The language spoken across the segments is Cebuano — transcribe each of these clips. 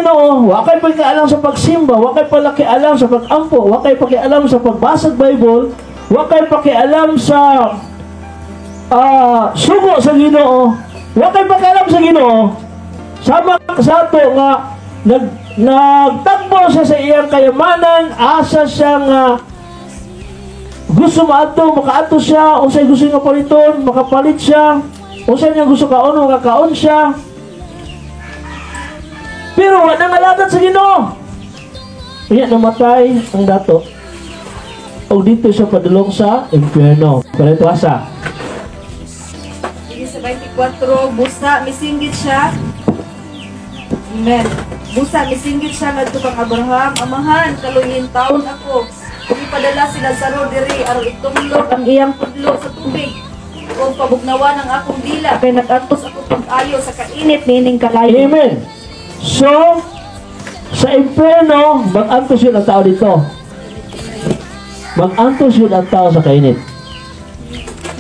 Ginoo, wa kay pakialam sa pagsimba, wa kay pakialam sa pagampo, wa kay pakialam sa pagbasa Bible, wa kay pakialam sa sugo sa Ginoo, wa kay pakialam sa Ginoo. Sama sa ato nga nagtagbo siya sa iyang kayamanan, asa siya nga gusto maadto, makaadto siya, unsay gusto nga paliton, makapalit siya, unsay niya gusto kaon, makakaon siya. Pero wa nangalagad sa Ginoo. Unya namatay ang dato. Og didto siya padulong sa impyerno. Pero ito asa. Sige, sa 24, busa, misinggit siya. Amen. Busa, misinggit siya ngadto kang Abraham, "Amahan, kaluyin taon ako. Ug ipadala si Lazaro diri aron itumlok ang iyang tudlo sa tubig. Ug pabugnawan ang akong dila kay nag-antos ako pag-ayo sa kainit niining kalayo." Amen. So, sa impyerno, mag-antos yun ang tao dito. Mag-antos yun ang tao sa kainit.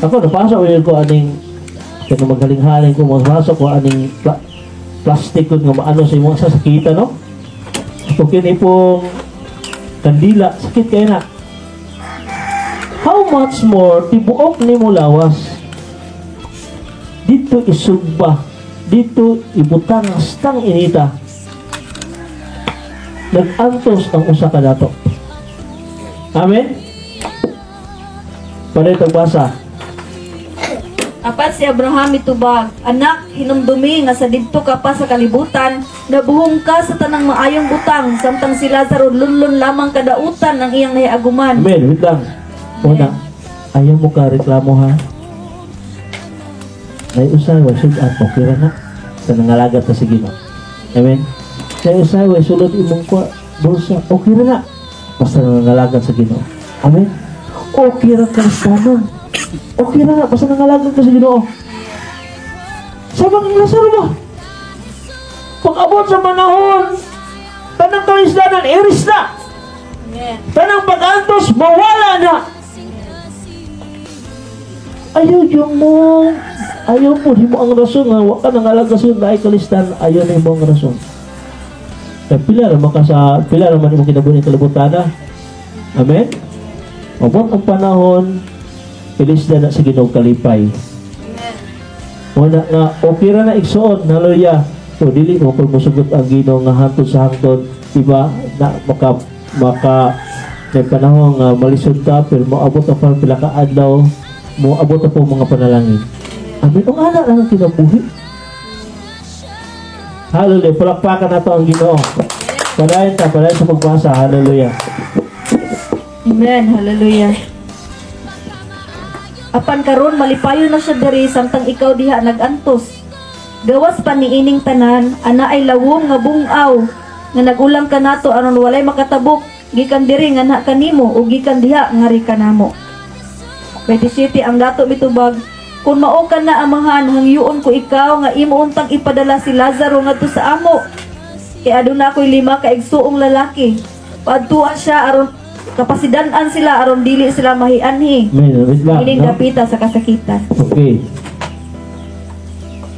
Ako, napasok ko yun ko aning kaya magaling-haling ko, mapasok ko aning plastic ko nga maano sa imong sa sakita, no? Kung kini pong kandila, sakit kayo na. How much more, tibuok nimo lawas, didto isugba, didto ibutang stang inita. Nag-antos ang usa ka dato. Amen? Padayon pagbasa. Apan si Abraham mitubag, "Anak, hinumdumi nga sa didto ka pa sa kalibutan, nabuhong ka sa tanang maayong butang, samtang si Lazaro lunlon lamang kadautan ang iyang nahiaguman." Amen. Wait lang. Una, ayaw mo ka reklamo ha. Ay usay, way sud-an, okay ra na. Sa nangalagad ta sa Ginoo. Amen. Ay usay, way sulod imong kwa, bulsa, okay ra na. Basta nangalagad sa Ginoo. Amen. Okay ra ka sa. Okay ra na, basta nangalagad ka sa Ginoo. Sa mga Lazaro ba? Pag-abot sa panahon, tanang kalisdanan, iris na. Amen. Tanang pag-antos, mawala na. Ayaw yung mo, ayaw mo, di mo ang rason nga, wa ka nangalaga sa naay kalisdan, ayaw na mo ang rason. Kaya pila naman ka sa, pila naman imong kinabuhi kalibutan na. Amen? Abot ang panahon, ilisda na sa Ginoo kalipay. Amen. Wala nga, okay ra na igsuon, hallelujah. So, dili mo kung musugot ang Ginoo nga hantod sa hangtod, diba, na maka, maka, may panahon nga malisod ka, pero moabot ang panahon pila ka adlaw, moabot ang po mga panalangin. Amen. Ang ana lang ang kinabuhi. Hallelujah. Palakpakan nato ang Ginoo. Padayon ta, padayon sa pagbasa. Hallelujah. Amen. Hallelujah. Apan karon malipayon na siya diri samtang ikaw diha nagantos. Gawas pa niining tanan, ana ay lawom nga bungaw nga nagulang kanato aron walay makatabok gikan diri nganha kanimo ug gikan diha ngari kanamo. 27, ang dato mitubag, "Kung mao ka na, amahan, hangyoon ko ikaw nga imo untang ipadala si Lazaro ngadto sa amo. Kay aduna ako'y lima ka igsuong lalaki. Paadtua siya aron kapasidan-an sila aron dili sila mahianhi Amen. Wait lang. ining No? dapita sa kasakitan." Okay.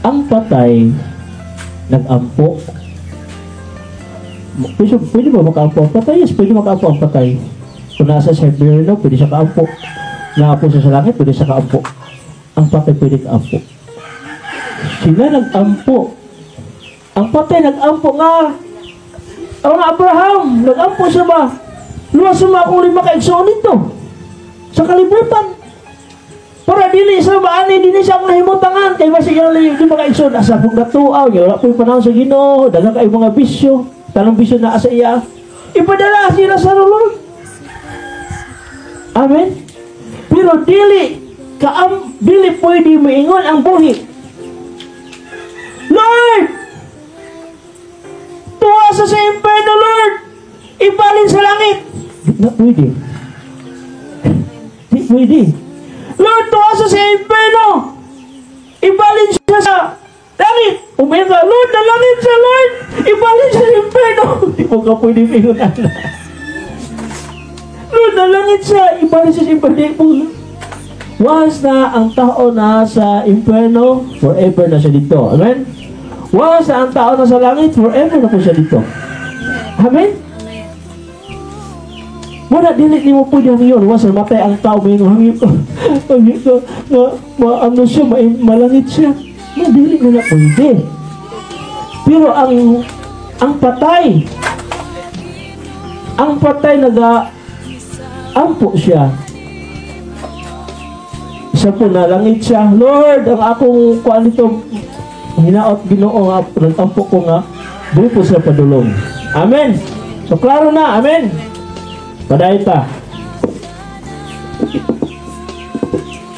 Ang patay, nag-ampo. Pwede ba makaampo ang patay? Yes, pwede makaampo ang patay. Kung nasa sa no, pwede siya kaampo. Naapo siya sa langit, pwede siya kaampo. Ang patay pwede kaampo. Sila nag-ampo. Ang patay nag-ampo nga. Ang Abraham, nag-ampo siya ba? Luwas sa mga akong lima ka igsoon dito. Sa kalibutan. Para dili sa maani, dili siya akong nahimutangan. Kay basi yung lima ka igsoon, asa pong natuaw, wala po yung panahon sa Ginoo, daghang kay mga bisyo, tanong bisyo na sa iya. Ipadala sila sa Lord. Amen? Pero dili, kaam, dili pwede moingon ang buhi, "Lord! Tuwa sa impyerno, Lord! Ibalin sa langit!" Di na pwede. Di pwede. "Lord, tuwa sa impyerno! Ibalin siya sa langit!" Umayon ka, "Lord, na langit siya, Lord! Ibalin siya sa impyerno!" Di mo ka pwede ingon ana. "Lord, na langit siya! Ibalin siya sa impyerno." Di mo. Once na ang tao na sa impyerno, forever na siya dito. Amen? Once ang tao na sa langit, forever na po siya dito. Amen? Wala, dili nimo pwede hangyon. Once matay ang tao, may hangyo ko. Hangyo ko, nga, ano siya, malangit siya. Na, dili mo na pwede. Pero ang patay naga ampo siya. Isa po nalangit siya. "Lord, ang akong kuan nito, hinaot Ginoo nga nag-ampo ko nga dili po siya padulong." Amen. So klaro na, amen. Padayon ta.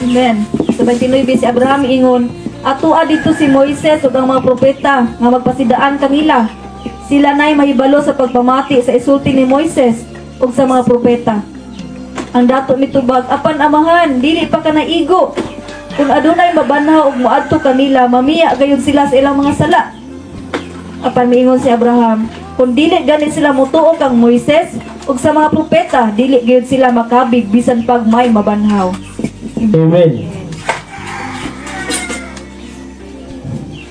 Amen. Sa 29, si Abraham ingon, "Atoa dito si Moises ug ang mga propeta nga magpasidaan kanila. Sila na'y mahibalo sa pagpamati sa isulti ni Moises ug sa mga propeta." Ang dato mitubag, "Apan amahan, dili pa ka naigo. Kung adunay mabanhaw ug moadto kanila, mamiya gayud sila sa ilang mga sala." Apan miingon si Abraham, "Kung dili gani sila motuo kang Moises ug sa mga propeta, dili gayud sila makabig bisan pag may mabanhaw." Amen.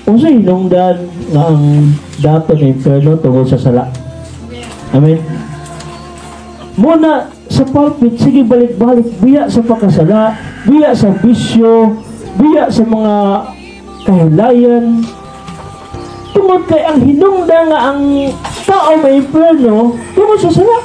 Unsa hinungdan nga ang dato ng impyerno tungod sa sala? Amen. Muna sa pulpit, sige balik-balik, biya sa pakasala, biya sa bisyo, biya sa mga kahilayan. Tungod kay ang hinungdan nga ang tao may impyerno tungod sa sala.